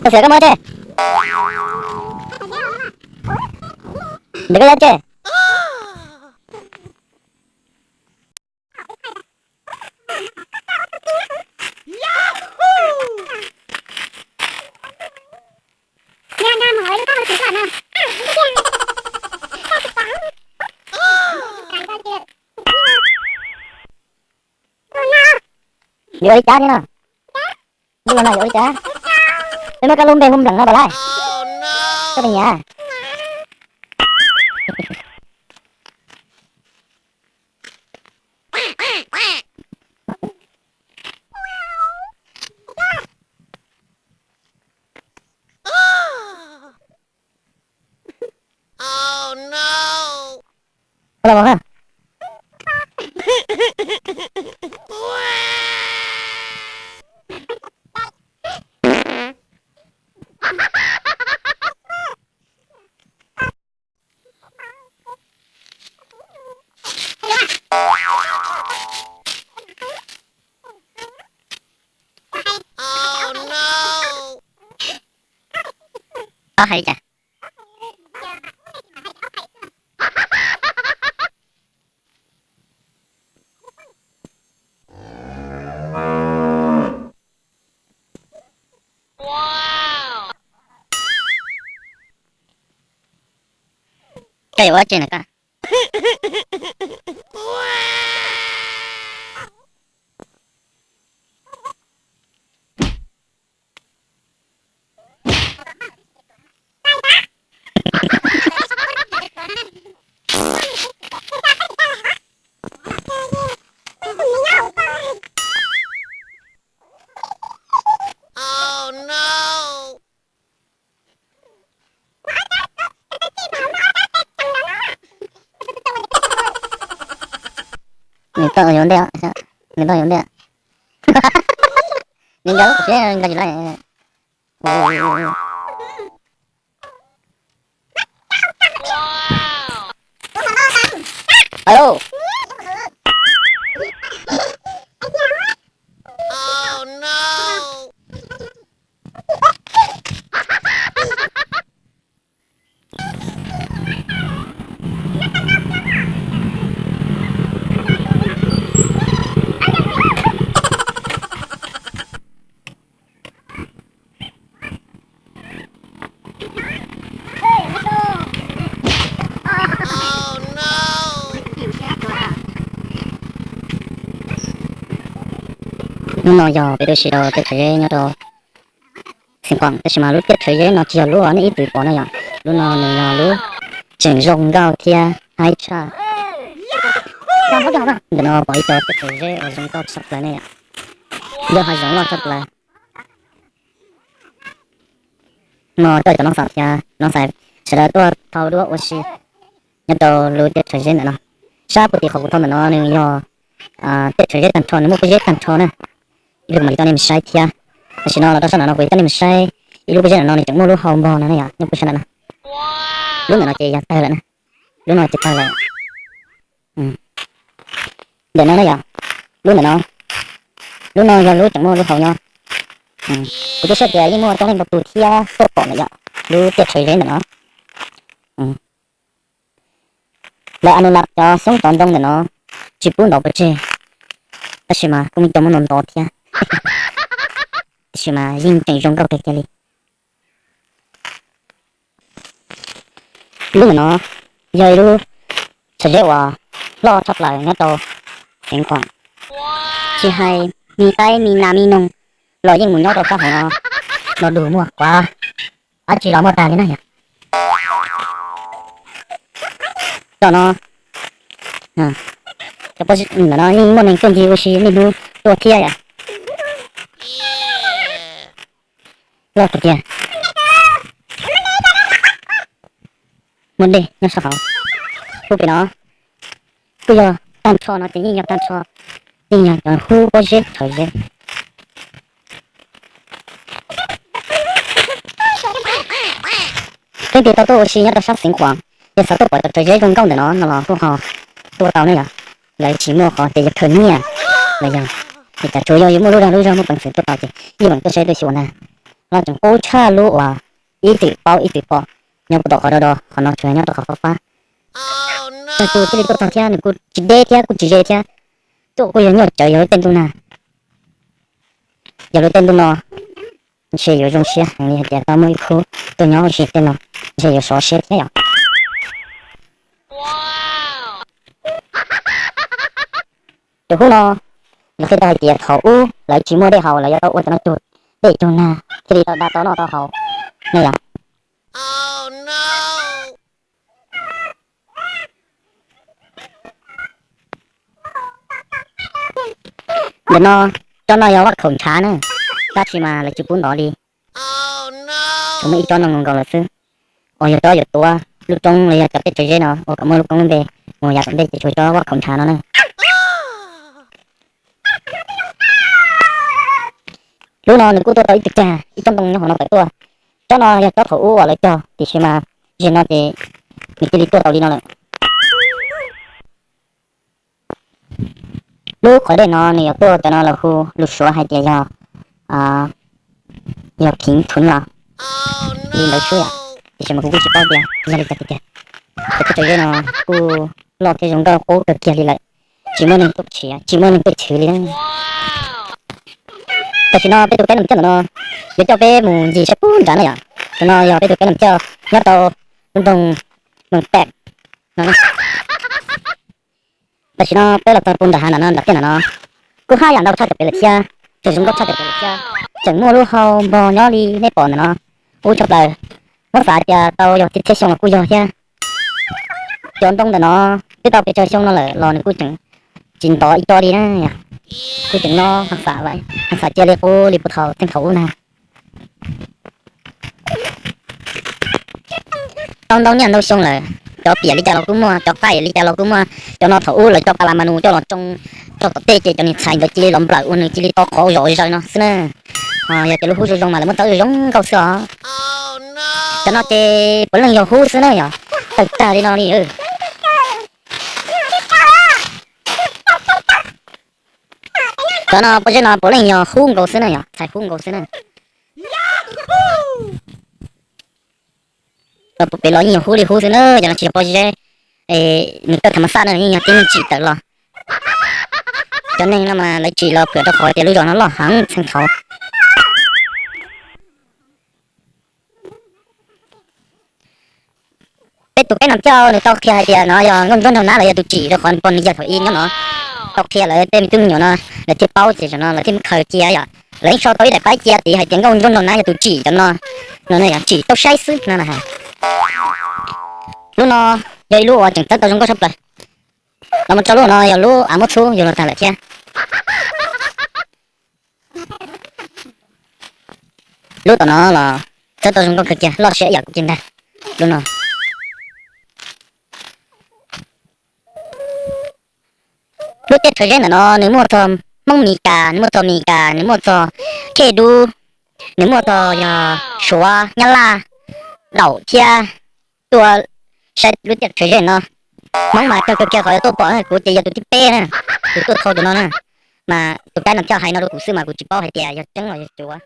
Xiav, koj muab tse, ntawm koj yuav tse. Yuav ua li cas thiab no? Ntuj los no yuav ua li cas? Peb muab koj lub npe hu npleem no puas laij? Koj tus nyiam. Ob hais li cas? Koj yuav ua tse na koj? Nws tau yuav ntej, nws tau yuav ntej. Nws nkag lub kuv siab nkag tsis laib. Alo. Hnub no yog peb tuaj sim rau tej thav zeb nyob rau Xeev Khuam, tab sis mas lub teb chaws zeb no tsis yog lub uas nej ib txwm pom no yom. Lub no nws yog lub tseem zoo nkauj thiab haib tshaj. Ntawm no pom ib co teb chaws zeb uas zoo nkauj tshaj plaws ne yom. Yog hav zoov loj tshaj plaws. No coj cov no xav thiab no xav sawv daws tuaj thau duab ua si nyob rau lub teb chaws zeb ntawm no. Sab puag tim qhov kuv thau ntawm no nws yog teb chaws zeb tag nrho, nws muaj pob zeb tag nrho na. Ib lub kuv mam li coj nej mus saib thiab. Tam sim no los rau sab nram no kuv coj nej mus saib ib lub pob zeb ntawm no nws tseem muaj lub hau npog no ne yom, nyob puag sab ntawm no. Lub ntawm no ces yog tawg lawm na. Lub no ces tawg lawm. Ntawm no na yom, lub ntawm no, lub no yog lub tseem muaj lub hau nyob. Kuv twb saib tias yeej muaj coob leej ntau tus thiab tuaj pom lawm yom, lub teb chaws zeb ntawm no. Lawv a nu lab cov xyoob cov ntoo ntawm no tsis pub ntov pov tseg, tab sis mas kuj muaj cov muab ntov ntov thiab, tab sis mas yeej tseem zoo nkauj kawg kiag li. Lub ntawm no yog ib lub chaw zeb uas loj tshaj plaws nyob rau Xeev Khuam. Tsis hais mi qaib mi nas mi noog los yeej mus nyob rau sab hauv no, no dus muaj quav dab tsi los muaj tag li na yom. Tom no, ntawm no yeej muaj neeg tuaj ncig ua si niaj hnub tuaj thiab yom. Loj tiag tiag. Muaj dej nyob sab hauv. Hub pem no kuj yog tag nrho no ces yeej yog tag nrho, yeej yog cov hub pob zeb thav zeb. Leej twg tau tuaj ua si nyob rau sab Xeev Khuam, yog xav tuaj pom cov thav zeb zoo nkauj ntawm no no los kuj ho tuaj tau ne yom. Lawv tsis muaj qhov tias yog khaws nyiaj los yog li cas, tsuas yog yuav muaj lub dag lub zog muaj peev xwm tuaj tau ces yeej meem tuaj saib tuaj xyuas ntag. Los tseem qub tshaj lub uas ib txwm paub ib txwm pom nyob puag tom qhov do do, qhov no tsuas nyob rau qhov fab fab. Nws kuj thiaj li tuaj txog thiab nws kuj tsis deb thiab kuj tsis ze thiab, tuaj kuj yog nyuaj tsawv yog lub tej ntuj nag. Yog lub tej ntuj no ntshe yuav zoo siab heev li hais tias tau muaj ib khub tuaj nyob ua si tej no, ntshe yuav sov siab thiab yom. Cov hub no, lawv qhia tau hais tias thaum ub lawv tsis muaj dej haus, lawv yuav tau ua cov no cug dej cug nag thiaj li tau da tau noj tau haus ne yom. Ntawm no, tsob no yog vaj khaum ntshav na, tab sis mas lawv tsis pub ntov li. Tsuas muaj ib tsob no nkaus nkaus lawm xwb. Uas yog tsob yuav tuav lub roob los yog cov teb tsaws zeb no uas kom muaj lub koob lub npe mus yav tom ntej ces tshuav tsob vaj khaum ntshav no na. Lub no nws kuj tuaj tau ib tug cag ib tsob ntoo nyob hauv no tawm tuaj. Tsob no yog tsob thaum ub uas lawv cog tiam sis mas zaum no ces nws cia li tuaj tau li no lawm. Lub qhov dej no nws yuav tuaj cov no lawv hu lus Suav hais tias yog, yog thim thwv los li ntawd xwb yom, tiam sis mas kuv kuj tsis paub tias yog li cas tiag tiag. Cov teb tsaws zeb no kuj loj thiab zoo nkauj qub kawg kiag li lawm, tsis muaj neeg tuaj khiav tsis muaj neeg tuaj chwv li na. Tam sim no peb tus kaib noj coj ntawm no yuav coj peb mus ncig saib pub nrad na yom. Tus no yog peb tus kaib noj coj nyob rau lub nroog Moos Pem no. Tam sim no peb los txog puag nram hav ntawm no nram tiaj ntawm no, kuj haj yam ntau tshaj cov pem lawm thiab, tseem zoo nkauj tshaj cov pem lawm thiab. Tseem muaj lub hau npog nyob li nej pom ntawm no, ub tshaj plaws. Muab xav tias tau yog txhiab txhiab xyoo los kuj yog thiab. Cov ntoo ntawm no twb tau pes tsawg xyoo no lawm los nws kuj tseem tsis ntov ib co li na. Kuj tseem nyob haj xam cia li qub li puag thaum txheej thaum ub na. Tau ntau niaj ntau xyoo lawm, cov piam li cas los kuj muaj, cov qaij li cas los kuj muaj. Cov no thaum ub lawv coj pa la ma nus coj los tsoo tso tom tej ces cov niag txhais ntawd cia li los nplawm ua nws cia li to qhov zom zaws no xwb na. Yog tias lub hub zoo zoo mas lawv muab txawb zoo nkauj xwb os. Cov no ces puav leej yog hub xwb na yom, tawg tag li no li. Cov no pob zeb no puav leej yog hub nkaus xwb na yom, txhais hub nkaus xwb na. Pem los yeej yog hub li hub xwb na, cov no tsis yog pob zeb, nws tawg tham mas xaj na, yeej yog tib neeg tsim tawm los. Cov neeg no mas lawv tsim los phwm rau qhov tias lub zos no loj heev txheej thaum. Peb tus kaib noj coj nws tau qhia hais tias no yog nkauj ntsuab nraug nab los yog tus tsim rau qhov pog nws yawg thaum ub nyob no. Tau qhia lawv tej me tub me nyuam no, lawv thiaj paub ces no lawv thiaj muab khaws cia yom. Lawv yeej sau tau ib daim paib cia tid hais tias nkauj ntsuab nraug nab yog tus tsim cov no, no yog tsim tau saib xwb no na. Lub no yog ib lub uas tseem txawb tau zoo nkauj tshaj plaws. Los mus rau lub no yog lub av muab txhub yug los tag lawm thiab. Lub tom no los txawb tau zoo nkauj kawg kiag loj siab ib yam kuv kiag ntag. Lub no, lub teb chaws zeb ntawm no nws muaj txog Hmoob Mes Kas, nws muaj txog Mes Kas, nws muaj txog Khej Dub, nws muaj txog yog Suav, Nyab Laj, Daum thiab. Tuaj saib lub teb chaws zeb no, Hmoob mas kawg kawg kiag qhov yuav tuaj pom na, kuv ces yog tus thib peb na, tus tuaj dhau cov no na. Mas tus kaib noj coj hais no rau kuv xwb mas kuv tsis paub hais tias yog tseeb los yog cuav.